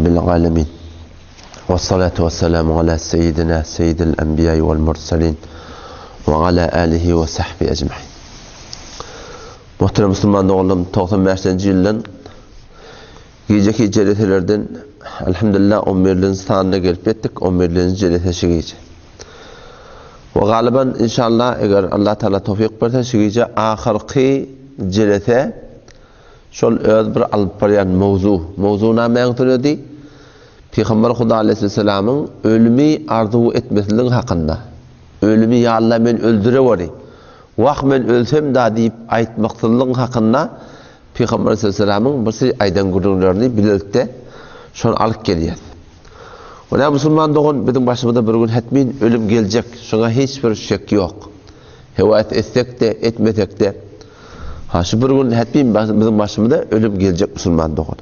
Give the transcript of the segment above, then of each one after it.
Rabbil alemin. Ve salatu ve selamu ala seyyidina seyyidil enbiya vel murselin ve ala alihi ve sahbihi ecmain. Muhterem musulman doganlarym, 95-nji ýyldan gijeki jeleselerden elhamdülillah 11-nji sanyna gelip ýetdik, 11-nji jelese şu gije. We galyban inşallah eger Allah Taala towfik berse şu gije ahyrky jelese Şol öz bir alyp barýan mowzu. Mowzu nämäň sözedi? Pygamber Huda aleýhissalamyň ölümi arzuw etmesligi hakynda. Ölümi ýa Alla meni öldüreweri. Wah men ölsem-da diýip aýtmaksyzlygyň hakynda Pygamber aleýhissalamyň bir söz aýdan gürrüňlerini bilelikde şony alyp gelýäs. Ola musulman dogan biziň başymyza bir gün hetmin ölüm geljek şoňa hiç bir şek ýok. Hewes etsek-de etmesek-de Ha şu bir gün hetmin biziň başymyza ölüm geljek musulman dogan.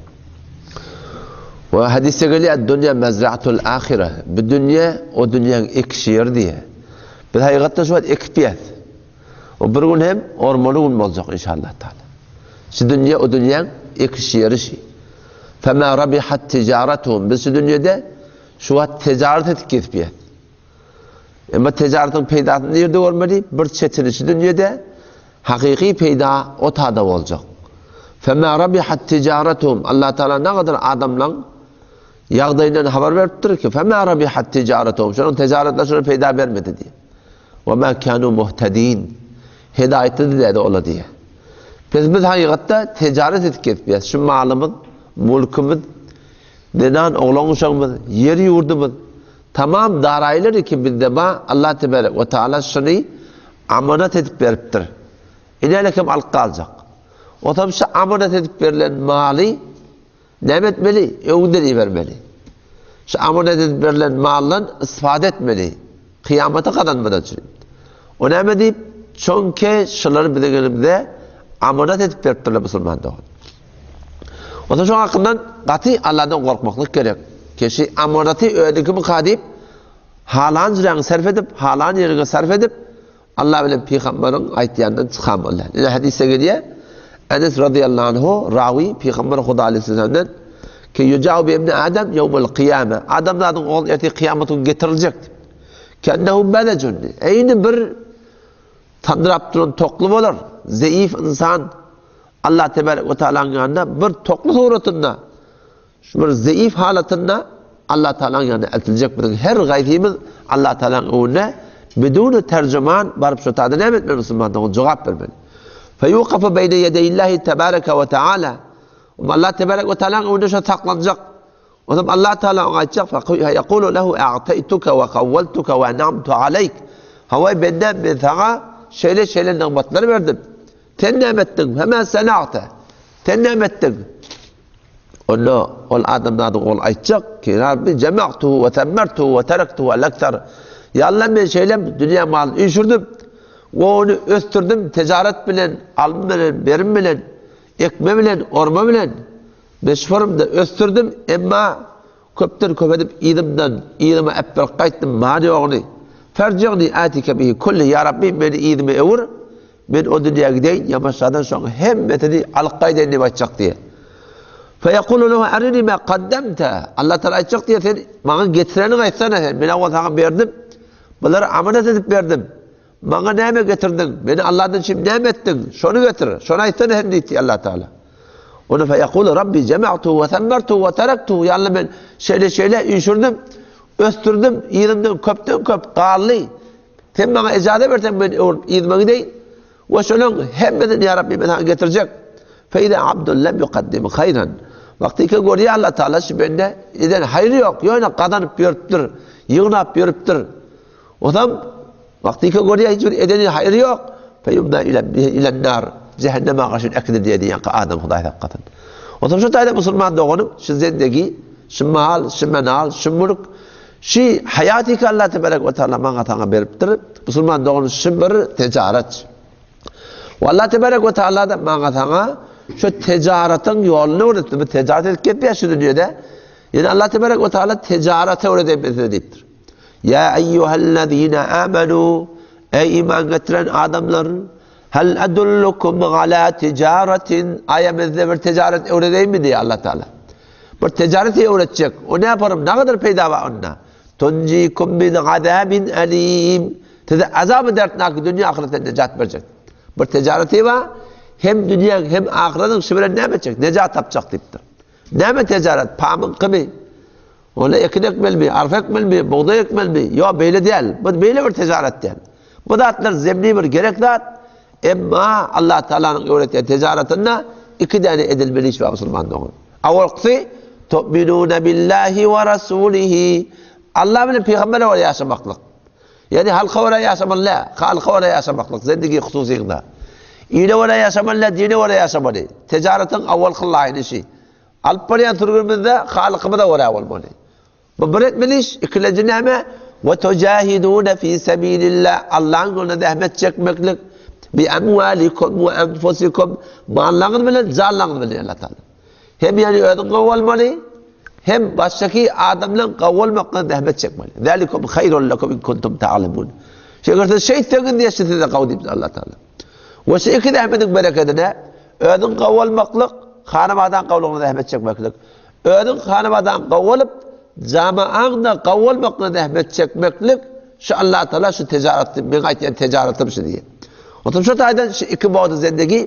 We hadisde gelýär dünýä mezra'atul ahire. Bu dünýä o dünýäň ekişi ýeri diýýär. Biz hakykatda şu wagt ekip ýäs. O bir gün hem ormaly gün boljak inşallah taala. Şu dünýä o dünýäň ekişi ýeri şi. Fema rabihat ticaratuhum. Biz şu dünýede şu wagt ticaret edip gezip ýäs. Emma tejaratyň peýdasyny nirde görmeli? Bir çetini şu dünýede, hakyky peýda o tada boljak. Fema rabihat ticaratuhum. Allah Taala nägadar adamlaň ýagdaýyndan habar beripdir ki, fema rabihat ticaratuhum. Şonuň tijaratlar şona peýda bermedi diýip. Wa ma kanu muhtadin. Hidaýetli dädi ola diýip. Biz biz hakykatda tijaret edip gezip Şu malymyz, mulkumyz, zenan oglan-uşagymyz, ýer-ýurdumyz Tamam daraýlar ki bizde ba Allah tebarek we taala şuny amanat edip beripdir. Inäle kim alyp galjak. Otam şu amanat edip berlen maly näme etmeli? Öňden ibermeli. Şu amanat edip berlen maldan istifade etmeli. Kıyamata gazanmadan üçin. O näme diýip? Çünki şulary biziň elimize amanat edip beripdirler musulman dogan. Ondan şoň hakyndan gaty Allahdan gorkmaklyk gerek. Keşi amanaty özüňkimika diýip, halan jüregiňi sarf edip, halan ýeriňe sarf edip, Allah bilen pygamberiň aýtýanyndan çykanmaly. Ine hadysda gelýär. Enes radiyallahu anhu rawi pygamber Huda aleyhisselamdan ki yucau bi ibn Adam yawmal qiyame. Adamzadyň ogly ertir kyýamat gün getiriljek. Kennehu belecun. Eýni bir Sandyrap duran tokly bolar. Zeýif ynsan Allah tebarek we taalanyň ýanynda bir tokly suratynda, şu bir zeýif halatynda Allah taalanyň ýanyna eltiljek biziň her gaýsymyz Allah taalanyň öňünde biduni terjüman baryp şu taýda näme etmeli musulman dogan jogap bermeli. Feýukafu beýne ýedeýillahi tebareke we taala. Allah tebarek we taalanyň öňünde şu saklanjak. Onsoň Allah Taala oňa aýtjak, Feýekulu lehu a'teýtuke we kawweltuke we en'amtu aleýk. Hawa bendäm men saňa şeýle-şeýle nygmatlar berdim. Sen näme etdiň? Fema sena'te. Sen näme etdiň? Onda ol adamzadyň ogly aýtjak ki, Rabbi jema'tuhu we semmertuhu we terektuhu al ekser. Ýa Allah men şeýle dünýä malyny üýşürdim we ony ösdürdim tijaret bilen, alym bilen, berim bilen, ekme bilen, orma bilen. Meşhurymdy, ösdürdim, emma köpden köp edip yzymdan, yzyma äpberip gaýtdym, bar ýoguny. Ferji'ni atike bihi kulli, ýa Rabbi, meni yzyma öwür, men o dünýä gideýin, ýamaşadan şoň hemmesini alyp gaýdaýyn diýip aýtjak diýýär. Feýekulu lehu arini ma kaddemte. Allah Taala aýtjak diýýär, sen maňa getireniňi aýtsana sen, men owal saňa berdim, bulary amanat edip berdim. Maňa näme getirdiň? Meni Allahdan çyn näme etdiň? Şony getir. Şony aýtsana hem diýdi Allah Taala. Ona fe yekulu Rabbi cema'tu we semmertu we terektu. Ya Allah men şeýle şeýle üýşürdim, ösdürdim, yzymdan köpden köp galdy. Sen maňa ejaza berseň men öwrüp yzyma gideýin. We şonuň hemmesini ya Rabbi men saňa getirjek. Fe iza abdun lem yukaddim haýran. Wagtyky görýär Allah Taala şu bende eden haýry ýok, ýöne gazanyp ýörüpdir, ýygnap ýörüpdir. Onam wagtyka görýär hiç bir edeni haýry ýok. Feýumna ilen nar. Cehenneme garşy äkidilýär diýen adam Hudaý saklasyn. Onsoň şu taýda musulman doganym şu zendegi, şu mal, şu menal, şu mülk, şu haýaty Allah tebarek we taala maňa saňa beripdir. Musulman doganym şu bir tijaret. We Allah tebarek we taala da maňa saňa şu tijaratyň ýoluny öwretdi. Bu tijaret edip gezýär şu dünýede. Ýene Allah tebarek we taala tijaret öwredip diýipdir. Ýa eýýuhellezine amenu, eý iman getiren adamlar, hel edullukum ala tijaratin, aýa men size bir tijaret öwredeýinmi diýýär Allah Taala. Bir tijareti öwretjek. O näparym, nägadar peýda bar onda? Tunjikum min azabin alim. Size azaby dertnak dünýä ahyretde nejat berjek. Bir tijareti bar, hem dünýäň hem ahyretiň şu bilen näme etjek? Nejat tapjak diýipdir. Näme tijaret? Pamyk kimi? Onda ekin ekmelimi, arpa ekmelimi, bugdaý ekmelimi? Ýok, beýle däl. Bu beýle bir tijaret däl. Bu zatlar zemni bir gerek zat. Emma Allah Taalanyň öwretýän tijaretinde iki däne edilmeli iş bar musulman dogan. Awalkysy tu'minuna billahi we rasulihi. Allah bilen pygambere görä ýaşamaklyk. Ýani halka görä ýaşamaly däl, halka görä ýaşamaklyk, zendigi hususyňda. Ile görä ýaşamaly däl, dine görä ýaşamaly. Tijaretiň awalky laýyny şi. Alyp barýan sürgünimizde Halykymyza görä bolmaly. Bu bir etmeli iş, ikilenji näme? Ve tujahidune fi sebilillah. Allahyň ýolunda zähmet çekmeklik. Bi emwalikum we enfusikum. Mallaryňyz bilen, janlaryňyz bilen Allah Taala. Hem ýani özüň gowy bolmaly, hem başdaky adamlaryň gowy bolmaklygyna zähmet çekmeli. Zalikum haýrun lekum in kuntum ta'lemun. Eger siz şeýtseňiz diýe size gowy diýipdir Allah Taala. We şu iki zähmetiň berekedine özüň gowy bolmaklyk, hanabadaň gowulygyna zähmet çekmeklik. Özüň hanabadaň gowy bolup, jamaaň-da gowy bolmaklygyna zähmet çekmeklik, şu Allah Taala şu tijaratdy, meň aýtýan tijaratym şu diýýär. Otuň şu taýdan şu iki body zendegi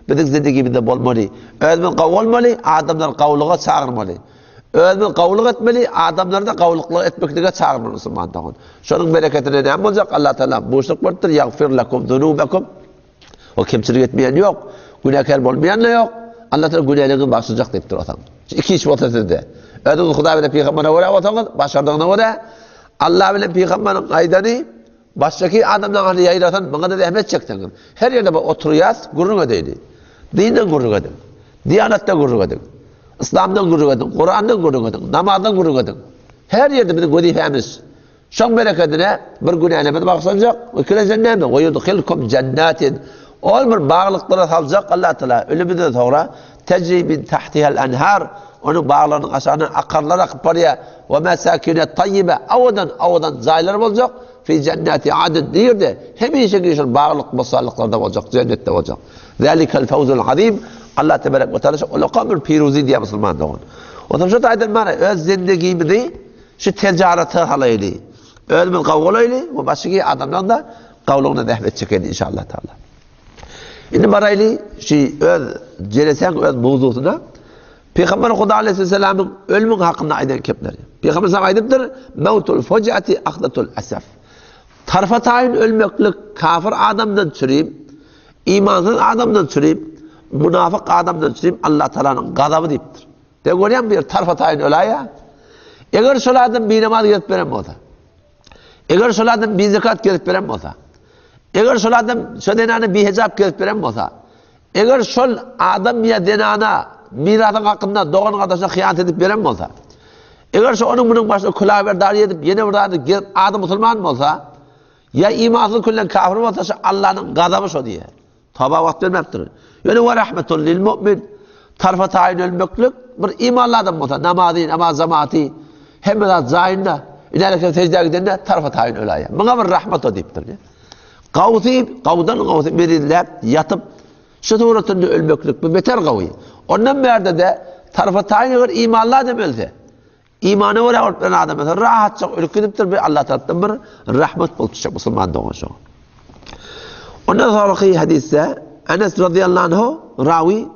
biziň zendegimizde bolmaly. Özümiz gowy bolmaly, adamlary gowulyga çagyrmaly. Özümiz gowulyk etmeli, adamlary-da gowulyklyk etmeklige çagyrmaly musulman dogan. Şonuň bereketine näme boljak? Allah Taala buşluk beripdir, Ýagfir lekum zunubekum. O kemçilik etmeýän ýok, günäkär bolmaýan-da ýok. Allah Taala günäleriňizi bagyşlajak diýipdir osaň. Şu iki iş bolsa sizde. Özüňiz Hudaý bilen pygambere görä bolsaňyz, başardygyna görä Allah bilen pygamberiň aýdany Başdaky adamlaň hany ýaýrasan maňada zähmet çekseňiz. Her ýerde bir oturýas, gürrüň edeýli. Dinden gürrüň ediň. Diýanatdan gürrüň ediň. Yslamdan gürrüň ediň, Kurandan gürrüň ediň, namazdan gürrüň ediň. Her ýerde biziň wezipemiz. Şoň berekedine bir günälerimiz bagyşlanjak, ikilenji näme? Ve yudhilkum jennatin. Ol bir baglyklara saljak Allah Taala ölümünden soňra tejri min tahtihal enhar. Onuň baglarynyň aşagyndan akarlar akyp barýar. We mesakine taýýibe, owadan, owadan jaýlar boljak, fi jennati adn, nirde? Hemişeki şol baglyk, bossanlyklarda boljak, jennetde boljak. Zalikel fawzul azim, Allah tebarek we taala şu ulakan bir piruzi diýýär musulman dogan. Onsoň şu taýdan mana öz zendigimizi şu tejarata salaýly. Özümiz gawy bolaýly we başga adamlaryň da gawulygyna zähmet çekeli inşallah taala. Indi baraýly şu öz jelesäň öz mowzusyna. Pygamber Huda aleyhisselamyň ölümiň hakynda aýdan kepleri. Pygamber sallam aýdypdyr, Mewtul fujiati ahdatul asaf. Tarfa taýyn ölmeklik kafir adamdan çürip, imansyz adamdan çürip, munafyk adamdan çürip Allah Taalanyň gazaby diýipdir. De görýän bir tarfa taýyn öläýä. Eger şol adam binamaz gezip beren bolsa, Eger şol adam bizekat gezip beren bolsa, eger şol adam şo zenana bihejap gezip beren bolsa, eger şol adam ýa zenana mirasyň hakynda dogan gardaşyna hyýanat edip beren bolsa, eger şo onuň munuň başyna külaberdar edip ýene bir zady gezip ady musulman bolsa, ýa imansyz küllen kafir bolsa şo Allanyň gazaby şo diýýär. Toba wagt bermepdir. Ýöne we rahmetun lil mu'min tarfa taýyn ölmeklik bir imanly adam bolsa, namazy, namaz jamaty hemme zat jaýynda, ileriki sejdä gidende tarfa taýyn öläýär. Muňa bir rahmet o diýipdir. Gawsy, gawdan gawsy merizläp ýatyp şu suratynda ölmeklik bu beter gawy. Ondan bärde-de tarfa taýyn eger imanly adam ölse, Imana görä bolup bilen adam bolsa rahatjak ölüp gidipdir, bir Allah tarapdan bir rahmet bolup düşjek musulman dogan şoňa. Ondan sonraki hadisde Enes radıyallahu anhu rawi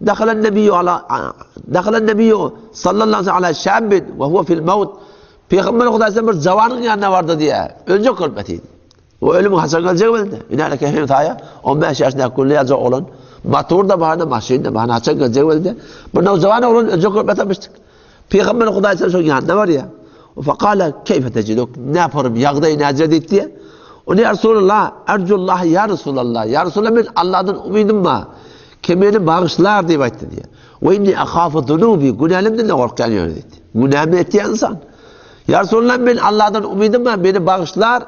dakhala nebiyyu ala dakhala nebiyyu sallallahu aleyhi ala şabin ve huve fil maut Peygamber Hudaýdan bir jawanyň ýanyna bardy diýä. Öljek bolup ýatyr. O ölüm haçan geljegi bildi. Ine kefim taýa 15 ýaşynda gülli ýaljak oglan. Motor da bardy, maşyn da bardy, haçan geljegi bildi. Bir nowjawan oglan öljek bolup ýatyrmyşdyk. Pygamber Hudaý şoň ýanyna barýar. Fekale keyfe teciduk? Ne yaparım? Ýagdaý näce diýdi. O ya Resulullah, ercullah ya Resulallah. Ya Resulallah men Allah'dan umydım bar. Ki meni bagyşlar diýip aýtdy diýär. We inni ahafu zunubi, günälimden de gorkýan ýöne diýdi. Günämi etýän insan. Ya Resulallah men Allah'dan umydım bar, meni bagyşlar.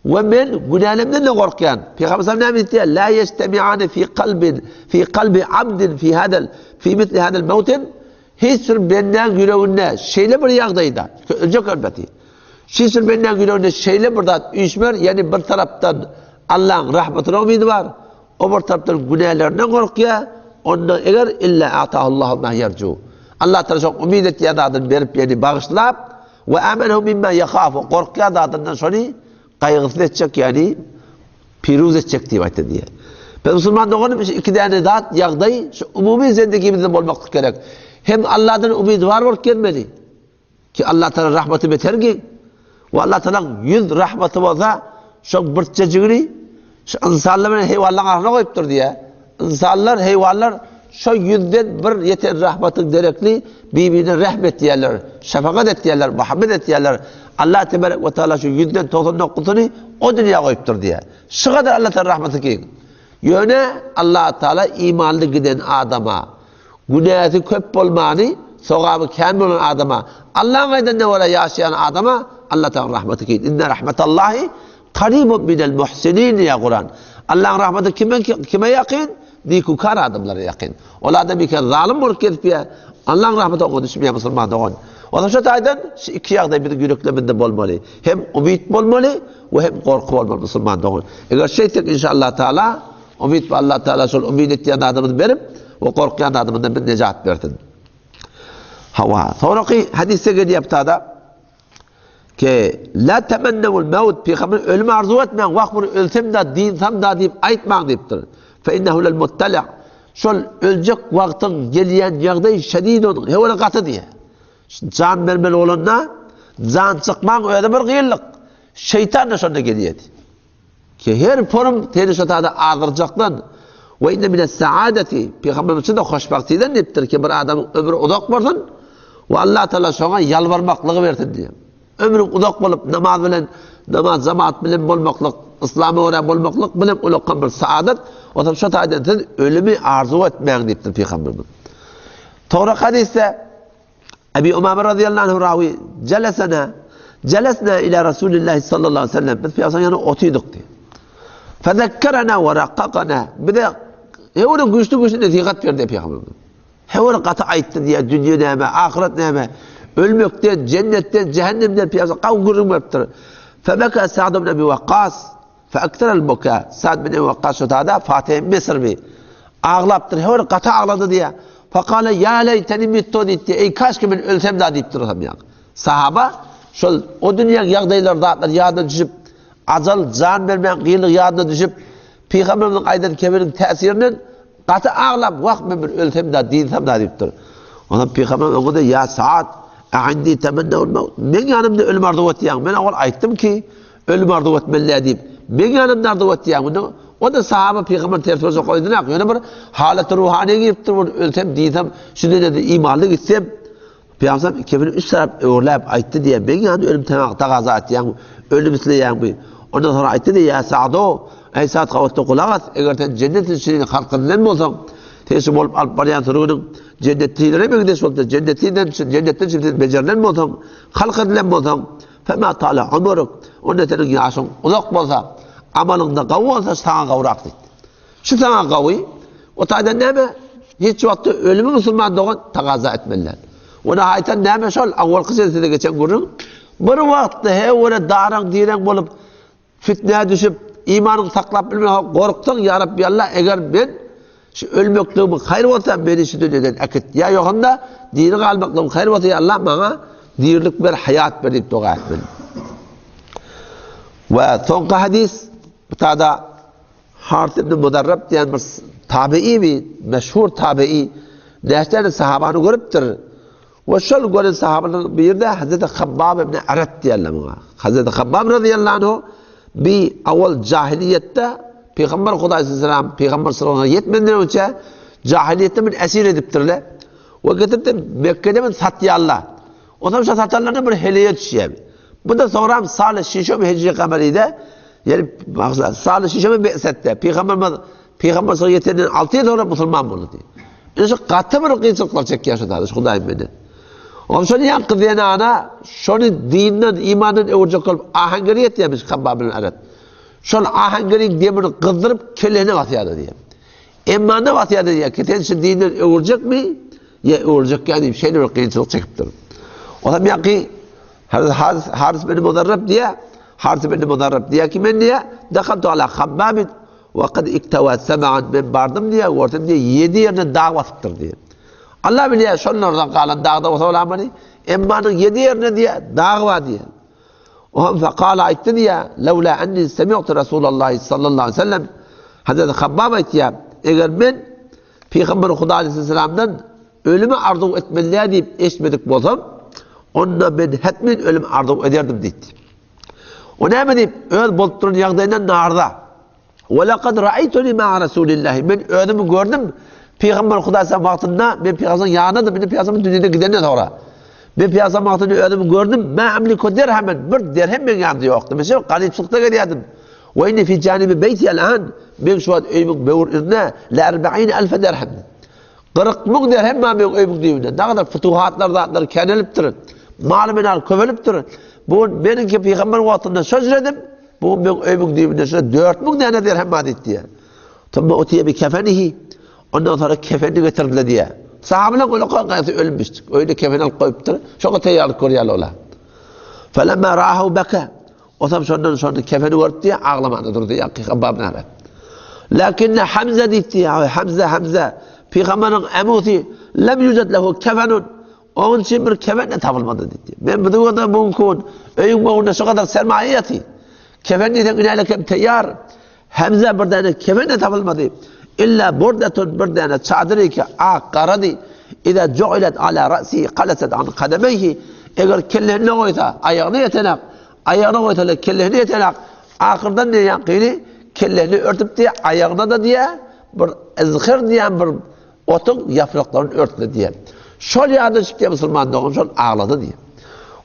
We men günälerimden-de gorkýan. Pygamber sallam näme diýdi? La ýeştemi'ani fi kalbin, fi kalbi abdin fi hadal, fi misli hadal mawtin. Hiç bir bendäň ýüreginde şeýle bir ýagdaýda, öljek elbeti. Hiç bir bendäň ýüreginde şeýle bir zat üýşmer, ýagny bir tarapdan Allahyň rahmetyna umydy bar, o bir tarapdan günälerinden gorkýar, onda eger illa atahullahu ma ýerju. Allah Taala şoň umyt etýän zadyny berip, ýagny bagyşlap, we amenehu mimma ýahafu, gorkýan zadyndan şony gaýgysyz etjek, ýagny piruz etjek diýip aýtdy diýýär. Biz musulman doganym şu iki däne zat, ýagdaý şu umumy zendigimizde bolmaklyk gerek. Hem Allahdan umydwar bolup gelmeli. Ki Allah Taala rahmaty beter giň. We Allah Taalaň ýüz rahmaty bolsa, şoň birçejigini şu ynsanlar bilen heýwanlaryň arasyna goýupdyr diýýär. Ynsanlar, heýwanlar şo ýüzden bir ýeten rahmatyň derekli bir-birine rehm etýärler, şefagat etýärler, muhabbet etýärler. Allah tebarek we taala şu ýüzden 99 dokuzyny o dünýä goýupdyr diýýär. Şu gadar Allah Taala rahmaty giň. Ýöne Allah Taala imanly giden adama Günäsi köp bolmany, sogaby kän bolan adama, Allaň aýdanyna görä ýaşaýan adama Allah Tagalaň rahmaty kyn. Inne rahmetallahi karibun minel muhsinin diýýär Kuran. Allaň rahmaty kime kime ýakyn? Nikukar adamlara ýakyn. Ol adam eken zalym bolup gezip ýa Allaň rahmaty oňa düşmeýär musulman dogan. Onsoň şu taýdan şu iki ýagdaý biziň ýüreklerimizde bolmaly. Hem umyt bolmaly we hem gorky bolmaly musulman dogan. Eger şeýtsek inşallah taala Umyt we Allah Teala şol umyt etýän zadymyzy berip we gorkýan zadymyzdan bizi nejat bersin. Hawa, soňraky hadysda gelýär bu tada ki la temennewul maut pygamber ölüm arzuw etmäň, wah bir ölsem da dinsam da diýip aýtmaň diýipdir. Fe innehu lel muttali. Şol öljek wagtyň gelýän ýagdaý şedidun, hewele gaty diýýär. Jan bermeli bolanda jan çykmaň özi bir gyýynlyk. Şeýtan da şonda gelýär. Ki her forum seni şo tada azdyrjakdan we inne mine saadeti pygamberimiz şunda hoşbagtydan diýipdir ki bir adamyň ömri uzak bolsun we Allah taala şoňa ýalbarmaklygy bersin diýip. Ömrüň uzak bolup namaz bilen namaz jemaat bilen bolmaklyk, yslama görä bolmaklyk bilen ulakan bir saadat. Onsoň şo taýdan siz ölümi arzuw etmäň diýipdir pygamberimiz. Soňra hadysda Ebi Umame radıyallahu anh rawi celesena celesna ila Resulillahi sallallahu aleyhi ve sellem. Biz peygamberin yanına oturduk diyor. Fezekkerena ve rakkakana. Bize hewre güçlü güçlü nesihat verdi peygamberimiz. Hewre katı ayttı diye dünya näme, ahiret näme, ölmekden, cennetten, cehennemden peygamber kav gürrüň beripdir. Febeka Sa'd ibn Ebi Vakkas Feekterel buka, Sa'd bin Ebi Wakkas şo tada Fatih Misr bi. Aglapdyr, her gaty aglady diýýär. Fekale ýa leýteni mittu diýipdi, eý kaşki men ölsem da diýipdir otam ýa. Sahaba şol o dünýäň ýagdaýlary zatlar ýadyna düşüp, ajal jan bermäň gyýynlygy ýadyna düşüp, Pygamberimiziň aýdan kebiriň täsirinden gaty aglap, wah men bir ölsem da, dinsem da diýipdir. Ondan Pygamber oňa-da ýa Sa'd, a'indi temennewul maut. Meň ýanymda ölüm arzuw etýäň. Men owal aýtdym ki, Ölüm arzuw etmeli däl diýip, meň ýanymda arzuw etýäň. Indi o-da sahaba pygamber ters bolsa goýdunak. Ýöne bir halaty ruhaniýa giripdir, bir ölsem, diýsem, şu dünýede imanly gitsem, Pygamber kefini üç tarap öwürläp aýtdy diýýär, meň ýanymda ölüm tagaza etýäň, ölüm isleýäňmi? Ondan soňra aýtdy diýýär, Sa'do, eý Sa'd gabatda gulak as, eger sen jennet üçin halk edilen bolsaň, sen şu bolup alyp barýan sürgüniň jennetçilere meňzeş bolsa, jennetçiden üçin, jennetden üçin sen bejerilen bolsaň, halk edilen bolsaň, Fema tala umruk, onda seniň ýaşyň uzak bolsa, amalyňda gawy bolsa, saňa gowrak diýdi. Şu saňa gawy, o taýdan näme? Hiç wagtda ölümi musulman dogan tagaza etmeliler. Ona aýtan näme şol awalky jelsede geçen gürrüň, bir wagtda he daraň direň bolup Fitnä düşüp, imanyňy saklap bilmän gorksaň, Ýa Rabbi Alla, eger men şu ölmekligim haýyr bolsa, meni şu dünýeden äkit. Ýa ýogsam-da, diri galmaklygym haýyr bolsa, ýa Alla, maňa dirilik ber, haýat ber diýip doga etmeli. We soňky hadys, bu tada Haris ibn Mudarrab diýen bir tabi'i bir meşhur tabi'i näçe sahabany görüpdir. We şol gören sahabalaryň biri-de Hazreti Habbab ibn Arat diýerler muňa. Hazreti Habbab razyýallahu anhu bi awal jahiliýetde Pygamber Hudaý sallam Pygamber sallallahu aleyhi ýetmeden öňçe jahiliýetde bir esir edipdirler. We getirip Mekke'de bir satýarlar. Ondan şo satanlardan bir heleýe düşýär. Bu da soňra Salih Şişom Hijri Kameride ýani Salih Şişom Be'setde Pygamberimiz Pygamber sallallahu ýetenden 6 ýyl soňra musulman boldy. Ine şu gaty bir kynçylyklar çekýär şu zady, Hudaýym meni. Ondan şony ýaňky zenana şony dinden, imandan öwürjek bolup ahangeri ýetýärmiş Habbab ibn Arat. Şol ahangeriň demini gyzdyryp kellesine basýardy diýýär. Emma ne basýardy diýýär ki, sen şu dinden öwürjekmi? Ýa öwürjek ýa diýip şeýle bir kynçylyk çekipdir. Ondan ýaňky Haris Haris ibn Mudarrab diýýär, Haris ibn Mudarrab diýýär ki men diýýär, dahaltu ala Habbab We kad iktewa seb'an men bardym diýýär, görsem diýýär, ýedi ýerine dag basypdyr diýýär. Allah bilýär, şonlardan galan dagda bolsa bolamany. Emmanyň ýedi ýerinde diýýär, dag bar diýýär. Oňa fekala aýtdy diýýär, Lewla enni semi'tu Resulallahi sallallahu aleyhi ve sellem. Hazreti Habbab aýtýar, eger men Pygamber Huda aleyhisselamdan ölümi arzuw etmeli däl diýip eşitmedik bolsam, onda men hetmin ölüm arzuw ederdim diýdi. O näme diýip, öz bolup duran ýagdaýyndan narza. Ve lekad ra'aytuni ma'a Rasulillahi. Men özümi gördüm. Pygamber Huda sen wagtynda men pygamberin ýanynda men pygamberin dünýeden gidenden soňra. Men pygamber wagtynda özümi gördüm. Ma amliku dirhemen. Bir dirhem meň ýanymda ýokdy. Men şo garypçylykda gelýärdim. Ve inni fi janibi beyti el-an. Men şu wagt öýümiň böwründe la 40 alf dirhem. 40 müň dirhem bar meň öýümiň düýbünde. Ne kadar futuhatlar zatlar kenelipdir. Mal menal köpelipdir. Bu meniňki pygamber wagtynda şo Bu meň öýümiň düýbünde şuna 4000 däne dirhem bar diýdi diýýär. Thumma utiye bi kefenihi. Ondan sonra kefenini getirdiler diýýär. Sahabeler öyle gaýsy ölmüşdik. Öýde kefen alyp goýupdyr. Şoňa taýýarlyk görýärler olar. Felemma rahu baka. Osam şondan şonda kefeni görüp diýýär, aglamanda durdy diýýär, Pygamber näme? Lakinne Hamza diýdi, Hamza Hamza Pygamberiň emusi lem yujad lehu kefenun. Onuň üçin bir kefen-de tapylmady diýdi. Men bu döwürde bu günki gün öýüň öňünde şu gadar sermaýa ýaty. Kefen diýseň inäle kem teýýar. Hemze bir däne kefen-de tapylmady. Illa burdetun bir däne çadyr ki ak garady. Iza ju'ilet ala ra'si qalasat an kademeyhi. Eger kellesine goýsa aýagyna ýetenak, aýagyna goýsa kellesine ýetenak. Ahyrdan diýýän gyny kellesini örtüp diýä, aýagyna da diýä bir izhir diýen bir Otuň ýapraklaryny örtme diýen. Şol ýada düşüp diýen musulman doganym şol aglady diýen.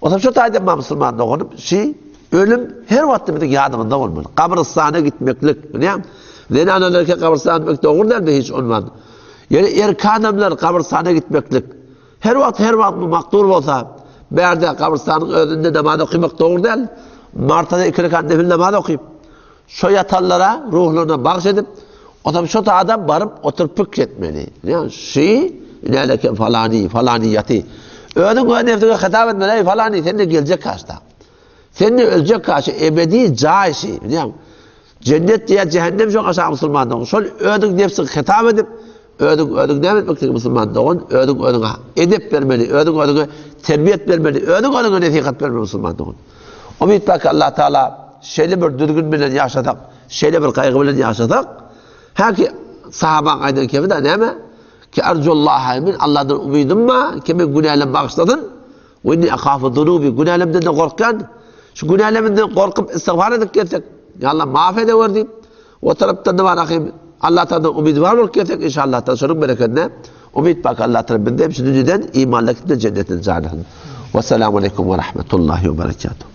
Onsoň şu taýda ma musulman doganym şi ölüm her wagtda biziň ýadymyzda bolmaly. Gabrystana gitmeklik, bilýäň? Zenanalar ke gabrystana gitmek dogry dälmi hiç onman. Ýöne erkek adamlar gabrystana gitmeklik. Her wagt her wagt bu makdur bolsa, bärde gabrystanyň özünde namaz okamak dogry däl. Martada iki rekat nefil namaz okyp, Şo ýatanlara ruhlaryna bagş edip, otam şo tada baryp oturyp pikir etmeli. Ýa şi inäleke falany, falany ýaty. Özüň öz nefsiňe hitap etmeli, eý falany, sen de geljek kaşda. Sen de öljek kaşy, ebedi jaý şi. Bilýäň? Cennet diýä cehennem şo aşa musulman dogan. Şol özüň nefsiňe hitap edip, özüň özüň näme etmek musulman dogan, özüň özüňe edep bermeli, özüň özüňe terbiýet bermeli, özüň özüňe nesihat bermeli musulman dogan. Umyt bar ki Allah Taala şeýle bir düzgün bilen ýaşasak, şeýle bir gaýgy bilen ýaşasak, häki sahabaň aýdan kebi da näme? Ki arjullaha men Allahdan umydym bar ki men günälerimi bagyşlasyn. We inni akhafu zunubi günälerimden de gorkýan. Şu günälerimden gorkup istigfar edip gelsek, ya Allah maaf edewer diýip, o tarapdan da bar ahim Allah Taala'dan umydy bar bolup gelsek inşallah da şonuň berekedine umyt bar ki Allah Taala bizden şu dünýeden imanla gitme cennetine jaýlasyn. Wesselamu aleýkum we rahmetullahi we berekatuh.